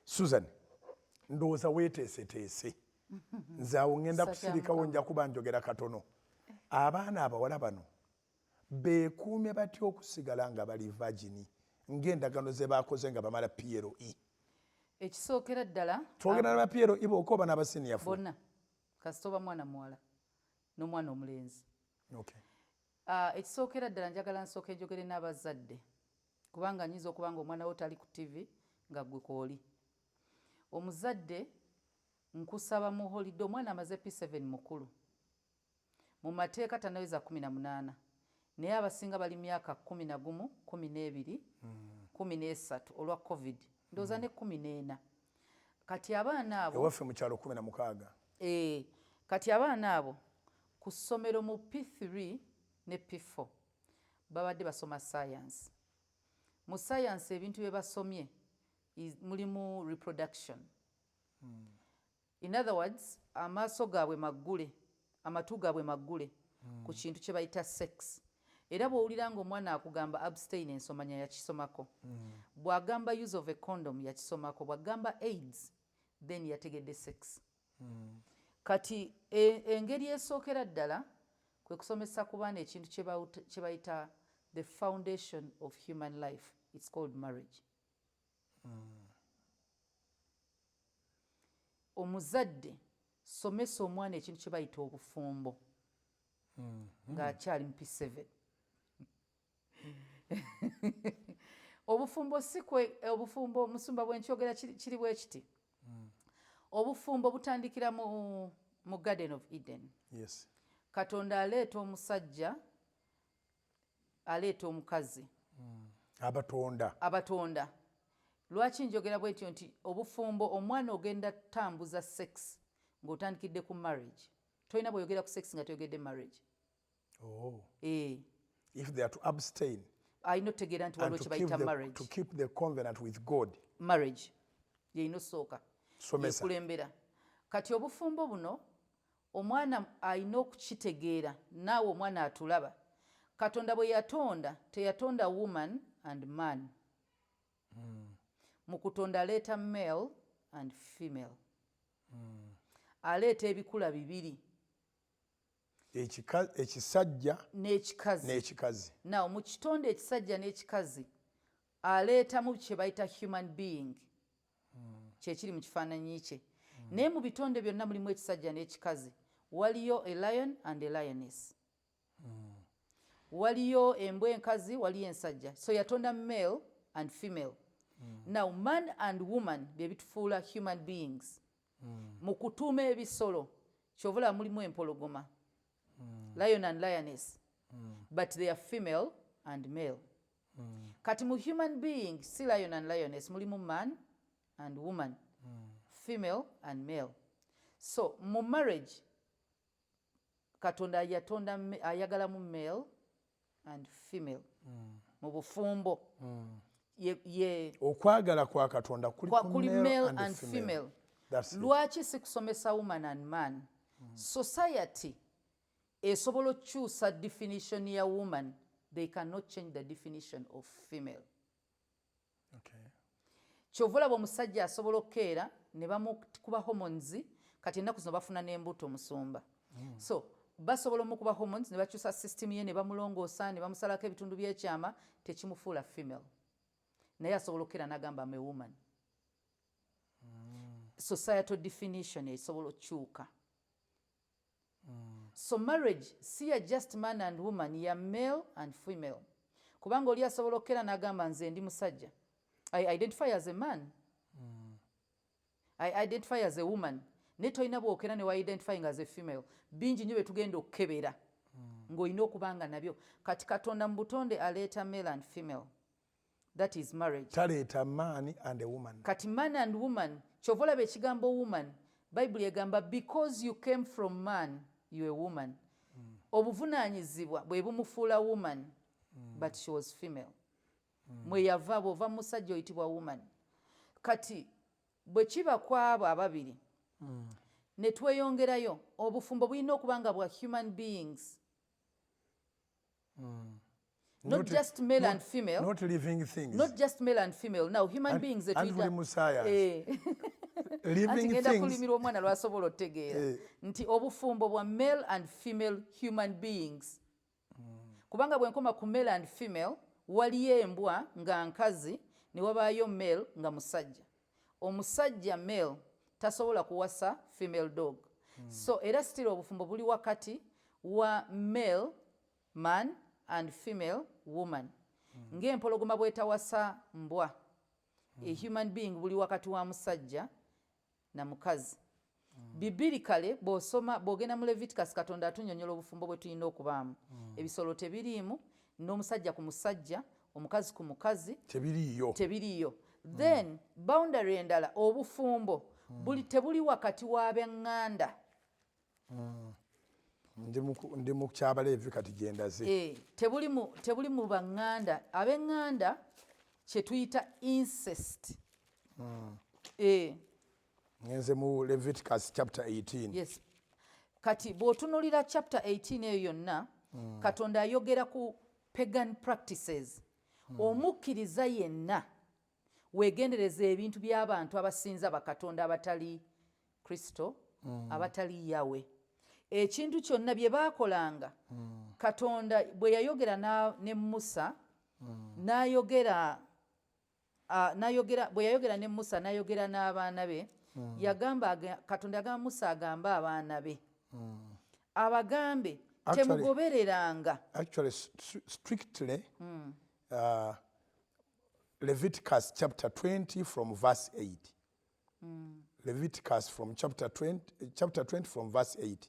Susan, ndowooza weeteeseteese. Nze awo ŋŋenda kusirikawo, nja kuba njogera katono. Abaana abawala bano beekuume batya okusigala nga bali virgin ng'endagaano ze baakoze nga bamala PLE? Ekisookera ddala, Twogera na ba PLE bokka oba n'aba senior four? Bonna, kasita oba mwana muwala n'omwana omulenzi. Ekisookera ddala, njagala nsooke njogere n'abazadde, kubanga nyinza okuba nga omwana wo tali ku TV nga ggwe kw'oli. Omuzadde, nkusaba mu holiday, omwana amaze P7, mukulu mu mateeka, tannaweza 18, naye abasinga bali myaka 11, 12, 13 olwa COVID, ndowooza ne 14. Kati abaana abo Ewaffe mu kyalo 16. Kati abaana abo ku ssomero mu P3 ne P4 babadde basoma science. Mu science ebintu bye basomye mulimu reproduction. In other words, amaaso gaabwe maggule, amatu gaabwe maggule ku kintu kye bayita sex. Era bw'owulira ng'omwana akugamba abstain, omanya yakisomako. Bw'agamba use of a condom, yakisomako. Bw'agamba AIDS, then yategedde sex. Kati engeri esookera ddala kwe kusomesa ku baana ekintu kye bayita the foundation of human life. It's called marriage. Omuzadde, somesa omwana ekintu kye bayita obufumbo ng'akyali mu P7. Obufumbo si kwe obufumbo, musumba, bwe nkyogera kiri bwe kiti: obufumbo butandikira mu Garden of Eden. Katonda aleeta omusajja, aleeta omukazi. Abatonda. Abatonda. Lwaki njogera bwetyo nti obufumbo, omwana ogenda tambuza sex ng'otandikidde ku marriage? Tolina bweyogera ku sex nga toyogedde marriage. Oh. E. If they are to abstain, alina otutegeera nti waliwo kyebayita marriage. To keep the covenant with God. Marriage yeyina osooka ekulembera. Kati obufumbo buno omwana alina okukitegeera. Naawe omwana atulaba, Katonda bwe yatonda, teyatonda woman and man. Mu kutonda aleeta male and female. Aleeta ebikula bibiri. Ekisajja n'ekikazi. N'ekikazi. Now, mu kitonde ekisajja n'ekikazi aleetamu kye bayita human being. Kyekiri mu kifaananyi kye. Naye mu bitonde byonna mulimu ekisajja n'ekikazi. Waliyo a lion and a lioness. Waliyo embwa enkazi, waliyo ensajja. So yatonda male and female. Now, man and woman bye bitufuula human beings. Mu kutuuma ebisolo, kyova mulimu empologoma, lion and lioness, but they are female and male. Kati mu human being si lion and lioness, mulimu man and woman, female and male. So mu marriage Katonda yatonda ayagalamu male and female. Mu bufumbo. Ye Okwagala kwa Katonda kuli kuli male and female. Lwaki si kusomesa woman and man? Society esobola okukyusa definition ya woman, they cannot change the definition of female. Kyova olaba omusajja asobola okukeera ne bamukuba hormones. Kati ennaku zino bafuna n'embuto, omusumba. So basobola omukuba hormones ne bakyusa system ye, ne bamulongoosa, ne bamusalako ebitundu by'ekyama, tekimufuula female, naye asobola okukeera n'agamba, "I'm a woman." Societal definition esobola okukyuka. So marriage si ya just man and woman, ya male and female, kubanga oli asobola okukeera n'agamba, "Nze ndi musajja, I identify as a man. I identify as a woman," naye tolina bwokera ne identifying as a female. Bingi nnyo byetugenda okukebera ng'olina okuba nga nabyo. Kati Katonda mu butonde aleeta male and female, that is marriage. Taleeta man and a woman. Kati man and woman, kyova olaba ekigambo woman, Bayibuli egamba, "Because you came from man, you a woman." Obuvunaanyizibwa bwe bumufuula woman, but she was female. Mweyava bw'ova musajja oyitibwa woman. Kati bwe kiba ku abo ababiri, ne tweyongerayo, obufumbo bulina okuba nga bwa human beings. Not just male and female. Not living things. Not just male and female. Now human beings And tuli mu science. Anti ngenda kulimira omwana lwasobola otegeera nti obufumbo bwa male and female human beings, kubanga bwe nkoma ku male and female, waliyo embwa nga nkazi ne wabaayo male nga musajja. Omusajja male tasobola kuwasa female dog. So era still obufumbo buli wakati wa male man and female woman, ng'empologoma bwetawasa mbwa. A human being buli wakati wa musajja na mukazi. Biblically bw'osoma, bw'ogenda mu Leviticus, Katonda atunyonyola obufumbo bwe tulina okubaamu. Ebisolo tebiriimu, n'omusajja ku musajja, omukazi ku mukazi. Tebiriiyo. Tebiriiyo. Then boundary endala, obufumbo buli tebuli wakati w'ab'eŋŋanda. Ndi mu Kyabaleevi kati gyendaze. Eh, tebuli mu baŋŋanda, ab'eŋŋanda kye tuyita incest. Eh. Ngenze mu Leviticus chapter 18. Yes, kati bw'otunuulira chapter 18 eyo yonna, Katonda ayogera ku pagan practices. Omukkiriza yenna weegendereza ebintu by'abantu abasinza bakatonda abatali Kristo, abatali Yawe, ekintu kyonna bye baakolanga. Katonda bwe yayogera ne Musa, n'ayogera n'ayogera, bwe yayogera ne Musa, n'ayogera n'abaana be, yagamba Katonda yagamba Musa agambe abaana be, abagambe temugobereranga. Actually, strictly, Leviticus chapter 20 from verse 8. Leviticus from chapter 20, chapter 20 from verse 8.